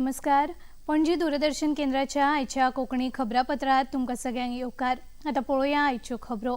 नमस्कार. पणजी दूरदर्शन केंद्राच्या आयच्या कोंकणी खबरापत्रात तुमकां सगळ्यांक येवकार. आतां पळोवया आयच्यो खबरो.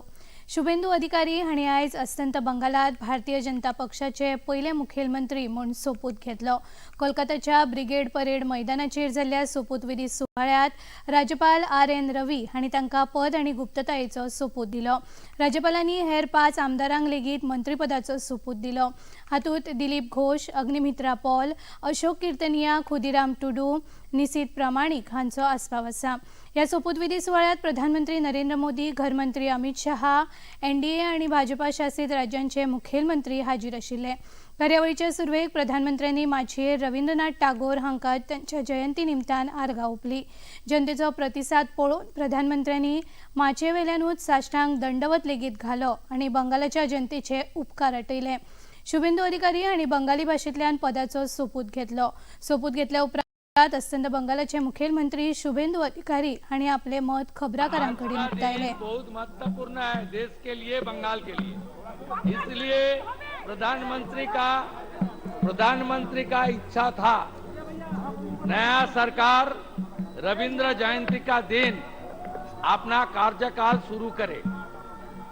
शुभेंदू अधिकारी हांणी आयज अस्तंत बंगालात भारतीय जनता पक्षाचे पयले मुखेलमंत्री म्हूण सोपूत घेतलो. कोलकाताच्या ब्रिगेड परेड मैदानाचेर जाल्ल्या सोपूतविधी सुवाळ्यांत राज्यपाल आर.एन. रवी हांणी तांकां पद आनी गुप्ततायेचो सोपूत दिलो. राज्यपालांनी हेर 5 आमदारांक लेगीत मंत्रीपदाचो सोपूत दिलो. हातूंत दिलीप घोष, अग्निमित्रा पॉल, अशोक किर्तनिया, खुदिराम टुडू, निसीत प्रामाणीक हांचो आस्पाव आसा. ह्या सोपूतविधी सुवाळ्यांत प्रधानमंत्री नरेंद्र मोदी, घरमंत्री अमित शहा, एनडीए आनी भाजपा शासित राज्यांचे मुखेलमंत्री हाजीर आशिल्ले. कार्यावळीचे सुरवेक प्रधानमंत्र्यांनी माचयेर रवींद्रनाथ टागोर हांकां तांच्या जयंती निमतान आर्गां ओंपली. जनतेचो प्रतिसाद पळोवन प्रधानमंत्र्यांनी माचयेवेल्यानूच साश्टांग दंडवत लेगीत घालो आनी बंगालाच्या जनतेचे उपकार आटयले. शुभेंदू अधिकारी हांणी बंगाली भाशेंतल्यान पदाचो सोपूत घेतलो. सोपूत घेतल्या उपरांत अस्तंत बंगालाचे मुखेलमंत्री शुभेंदू अधिकारी हांणी आपले मत खबराकारां कडेन उक्तायले. बहुत महत्वपूर्ण है देश के लिए, बंगाल के लिए. इसलिए प्रधानमंत्री का इच्छा था नया सरकार रविंद्र जयंती का दिन अपना कार्यकाल शुरू करे.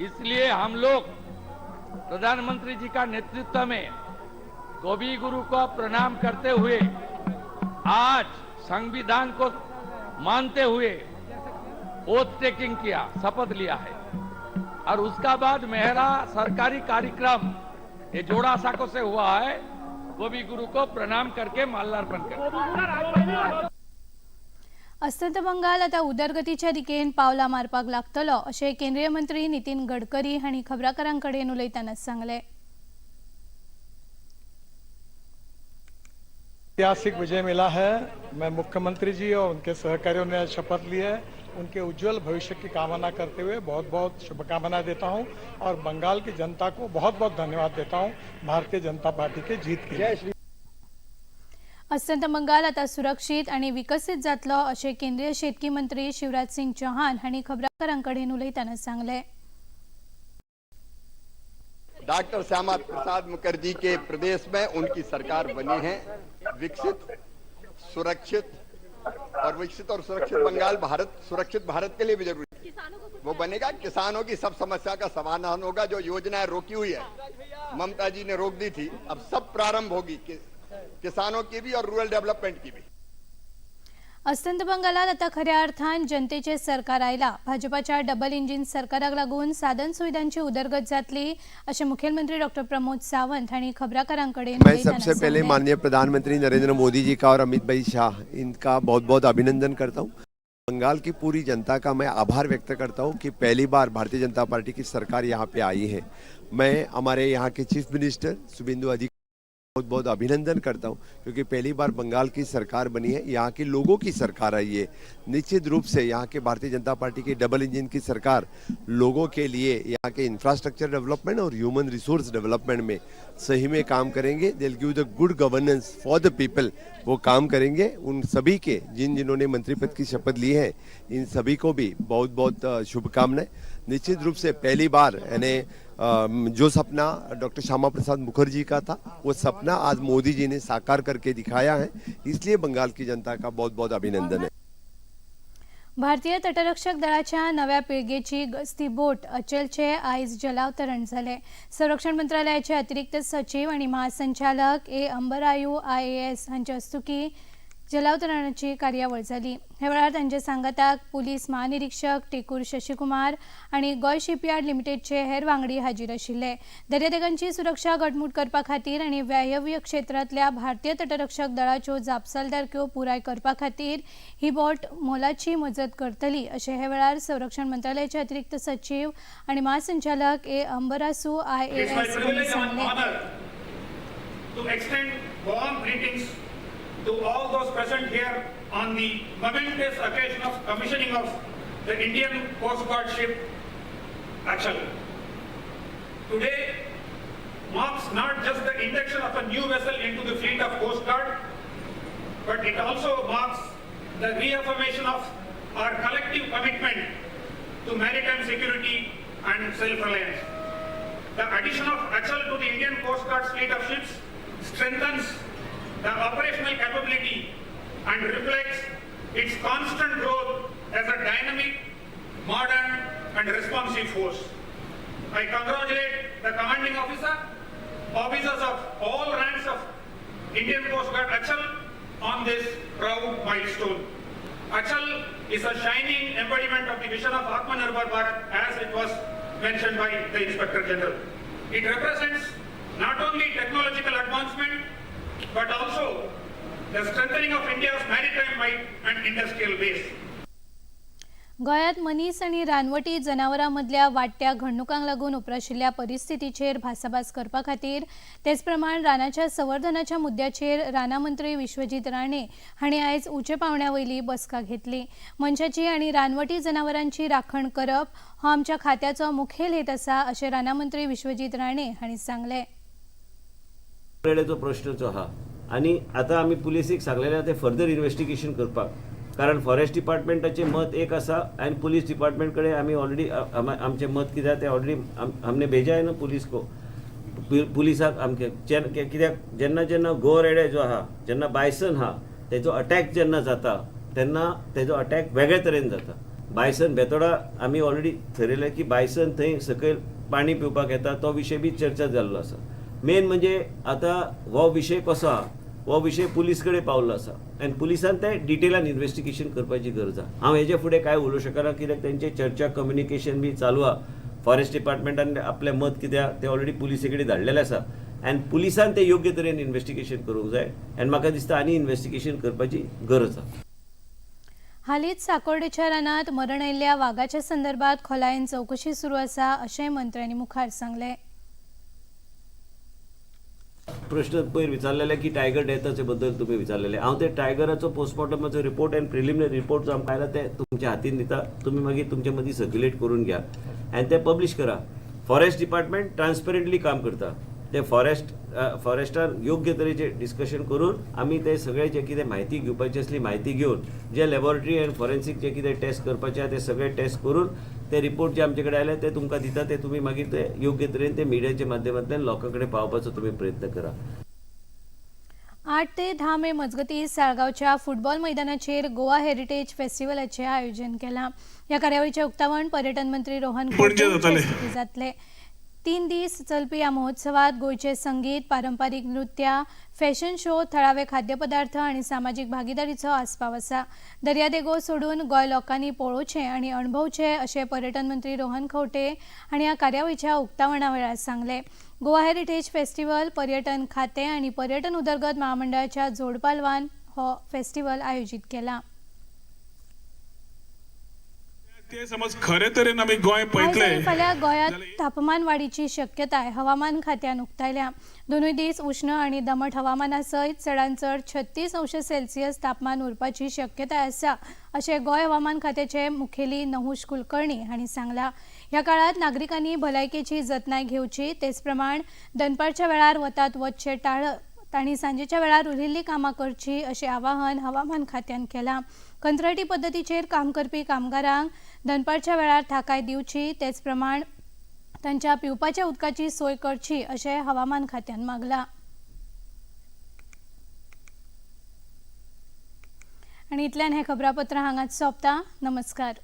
इसलिए हम लोग प्रधानमंत्री जी का नेतृत्व में कवि गुरु को प्रणाम करते हुए आज संविधान को मानते हुए ओथ टेकिंग किया, शपथ लिया है. और उसका बाद मेरा सरकारी कार्यक्रम ये जोड़ा साको से हुआ है. कवि गुरु को प्रणाम करके माल्यार्पण कर. अस्तंत बंगाल आतां उदरगतीच्या दिकेन पावलां मारपाक लागतलो अशें केंद्रीय मंत्री नितीन गडकरी हांणी खबराकारां कडेन उलयतना सांगलें. ऐतिहासिक विजय मिला है. मैं मुख्यमंत्री जी और उनके सहकारियों ने शपथ ली है, उनके उज्जवल भविष्य की कामना करते हुए बहुत बहुत शुभकामनाएं देता हूं और बंगाल की जनता को बहुत बहुत धन्यवाद देता हूं भारतीय जनता पार्टी के जीत के लिए. अस्तंत बंगाल आतां सुरक्षीत आनी विकसीत जातलो अशें केंद्रीय शेतकी मंत्री शिवराज सिंग चौहान हांणी खबराकारां कडेन उलयतना सांगलें. डॉक्टर श्यामा प्रसाद मुखर्जी के प्रदेश में उनकी सरकार बनी है. विकसित, सुरक्षित और विकसित और सुरक्षित बंगाल भारत, सुरक्षित भारत के लिए भी जरूरी है. वो बनेगा. किसानों की सब समस्या का समाधान होगा. जो योजनाएं रोकी हुई है, ममता जी ने रोक दी थी, अब सब प्रारंभ होगी, किसानों की भी और रूरल डेवलपमेंट की भी. अस्तंत बंगालात आतां खऱ्या अर्थान जनतेचे सरकार आयला. भाजपाच्या डबल इंजिन सरकाराक लागून साधन सुविधांची उदरगत जातली अशें मुखेलमंत्री डॉक्टर प्रमोद सावंत हांणी खबराकारां कडेन मैं सबसे पहले माननीय प्रधानमंत्री नरेंद्र मोदी जी का और अमित भाई शाह इनका बहुत बहुत अभिनंदन करता हूँ. बंगाल की पूरी जनता का मैं आभार व्यक्त करता हूँ कि पहली बार भारतीय जनता पार्टी की सरकार यहाँ पे आई है. मैं हमारे यहाँ के चीफ मिनिस्टर शुभेंदु अधिकारी बहुत बहुत अभिनंदन करता हूँ, क्योंकि पहली बार बंगाल की सरकार बनी है, यहाँ के लोगों की सरकार आई है. निश्चित रूप से यहाँ के भारतीय जनता पार्टी की डबल इंजन की सरकार लोगों के लिए यहाँ के इंफ्रास्ट्रक्चर डेवलपमेंट और ह्यूमन रिसोर्स डेवलपमेंट में सही में काम करेंगे. They give the good governance for the people. वो काम करेंगे. उन सभी के जिन जिन्होंने मंत्री पद की शपथ ली है, इन सभी को भी बहुत बहुत शुभकामनाएं. निश्चित रूप से पहली बार यानी जो सपना डॉक्टर श्यामा प्रसाद मुखर्जी का था, वो सपना आज मोदी जी ने साकार करके दिखाया है. इसलिए बंगाल की जनता का बहुत बहुत अभिनंदन है. भारतीय तटरक्षक दळाच्या नव्या पिळगेची गस्ती बोट अचलचे आयज जलावतरण जालें. संरक्षण मंत्रालयाचे अतिरिक्त सचीव आनी महासंचालक ए अंबरायू आयएएस हांचे हस्तुकी जलावतरणाची कार्यावळ जाली. ह्या वेळार तांच्या सांगाताक पुलीस महानिरीक्षक टेकूर शशिकुमार आनी गोंय शिपयार्ड लिमिटेडचे हेर वांगडी हाजीर आशिल्ले. दर्यादेगांची सुरक्षा घटमूट करपा खातीर आनी वायव्य क्षेत्रांतल्या भारतीय तटरक्षक दळाच्यो जापसालदारक्यो पुराय करपा खातीर ही बोट मोलाची मजत करतली अशें ह्या वेळार संरक्षण मंत्रालयाचे अतिरिक्त सचीव आनी महासंचालक ए अंबरासू आयएएस हांणी सांगलें. To extend warm greetings to all those present here on the momentous occasion of commissioning of the Indian Coast Guard ship Achal. Today marks not just the induction of a new vessel into the fleet of Coast Guard, but it also marks the reaffirmation of our collective commitment to maritime security and self-reliance. The addition of Achal to the Indian Coast Guard's fleet of ships strengthens the operational capability and reflects its constant growth as a dynamic, modern and responsive force. I congratulate the commanding officer, officers of all ranks of Indian Coast Guard Achal on this proud milestone. Achal is a shining embodiment of the vision of Atmanirbhar Bharat as it was mentioned by the Inspector General. It represents not only technological advancement but also the strengthening of India's maritime might and industrial base. गोंयांत मनीस आनी रानवटी जनावरां मदल्या वाडट्या घडणुकांक लागून उप्राशिल्ल्या परिस्थितीचेर भासाभास करपा खातीर तेच प्रमाण रानाच्या संवर्धनाच्या मुद्द्याचेर राना मंत्री विश्वजीत राणे हांणी आयज उंचे पांवड्या वयली बसका घेतली. मनशाची आनी रानवटी जनावरांची राखण करप हो आमच्या खात्याचो मुखेल हेत आसा अशें राना मंत्री विश्वजीत राणे हांणी सांगलें. प्रश्न जो आहा आनी आतां आमी पुलिसीक सांगलेलें तें फर्दर इन्वेस्टिगेशन करपाक, कारण फॉरेस्ट डिपार्टमेंटाचें मत एक आसा आनी पुलीस डिपार्टमेंट कडेन आमी ऑलरेडी आमचें मत कितें तें ऑलरेडी आमने भेजा आहे ना पुलीस को. पुलिसाक आमचे कित्याक जेन्ना जेन्ना गो रेडे जो आहा, जेन्ना बायसन आहा तेजो अटॅक जेन्ना जाता तेन्ना तेजो अटॅक वेगळे तरेन जाता. बायसन बेतोडा आमी ऑलरेडी थरयलें की बायसन थंय सकयल पाणी पिवपाक येता, तो विशय बी चर्चा जाल्लो आसा. मेन म्हणजे आतां हो विशय कसो आहा, हो विशय पुलीस कडेन पावल्लो आसा आनी पुलिसान ते डिटेलान इन्वेस्टिगेशन करपाची गरज आहा. हांव हेजे फुडें कांय उलोवंक शकना कित्याक तेंचे चर्चा कम्युनिकेशन बी चालू आहा. फॉरेस्ट डिपार्टमेंटान आपलें मत कितें आहा तें ऑलरेडी पुलिसे कडेन धाडलेलें आसा आनी पुलिसान तें योग्य तरेन इन्वेस्टिगेशन करूंक जाय आनी म्हाका दिसता आनी इन्वेस्टिगेशन करपाची गरज आहा. हालींच साकोर्डेच्या रानांत मरण आयिल्ल्या वागाच्या संदर्भात खोलायेन चवकशी सुरू आसा अशें मंत्र्यांनी मुखार सांगलें. प्रश्न पयर विचारलेले की टायगर डेथाचे बद्दल तुमी विचारलेले, हांव ते टायगराचो पोस्टमॉर्टमाचो रिपोर्ट आनी प्रिलिमिनरी रिपोर्ट जो आमकां आयला ते तुमच्या हातीन दिता, तुमी मागीर तुमचे मदीं सर्क्युलेट करून घ्या आनी ते पब्लीश करा. फॉरेस्ट डिपार्टमेंट ट्रान्सपरंटली काम करता, ते फॉरेस्टान योग्य तरेचे डिस्कशन करून आमी ते सगळे जे कितें म्हायती घेवपाची आसली म्हायती घेवन जे लॅबोरेटरी आनी फॉरेन्सीक जे कितें टेस्ट करपाचे आहा ते सगळे टेस्ट करून ते रिपोर्ट जे आमचे कडेन आयले ते तुमकां दिता, ते तुमी मागीर ते योग्य तरेन ते मिडियाच्या माध्यमांतल्यान लोकां कडेन पावोवपाचो तुमी प्रयत्न करा. 8 ते 10 मे मजगतीं साळगांवच्या फुटबॉल मैदानाचेर गोवा हेरिटेज फेस्टिवलाचें आयोजन केलां. ह्या कार्यावळीचें उक्तावण पर्यटन मंत्री रोहन खंवटे जातले. 3 दीस चलपी ह्या महोत्सवात गोंयचें संगीत, पारंपारीक नृत्यां, फॅशन शो, थळावे खाद्यपदार्थ आनी सामाजीक भागीदारीचो आस्पाव आसा. दर्यादेगो सोडून गोंय लोकांनी पळोवचें आनी अणभवचें अशें पर्यटन मंत्री रोहन खंवटे हांणी ह्या कार्यावळीच्या उक्तावणा वेळार सांगलें. गोवा हेरिटेज फेस्टिवल पर्यटन खातें आनी पर्यटन उदरगत महामंडळाच्या जोडपालवान हो फेस्टिवल आयोजीत केला. ते समज खरे तरेन आमी गोंय पळयतले. फाल्यां गोंयांत तापमान वाडीची शक्यताय हवामान खात्यान उक्तायल्या. दोनूय दीस उश्ण आनी दमट हवामाना सयत चडांत चड 36 अंश सेल्सियस तापमान उरपाची शक्यताय आसा अशें गोंय हवामान खात्याचे मुखेली नहुष कुलकर्णी हांणी सांगलां. ह्या काळांत नागरिकांनी भलायकेची जतनाय घेवची, तेच प्रमाण दनपारच्या वेळार वतात वचचें टाळप आनी सांजेच्या वेळार उरिल्लीं कामां करची अशें आवाहन हवामान खात्यान केलां. कंत्राटी पद्दतीचेर काम करपी कामगारांक दनपारच्या वेळार थाकाय दिवची, तेच प्रमाण तांच्या पिवपाच्या उदकाची सोय करची अशें हवामान खात्यान मागलां. आनी इतल्यान हें खबरापत्र हांगाच सोंपता. नमस्कार.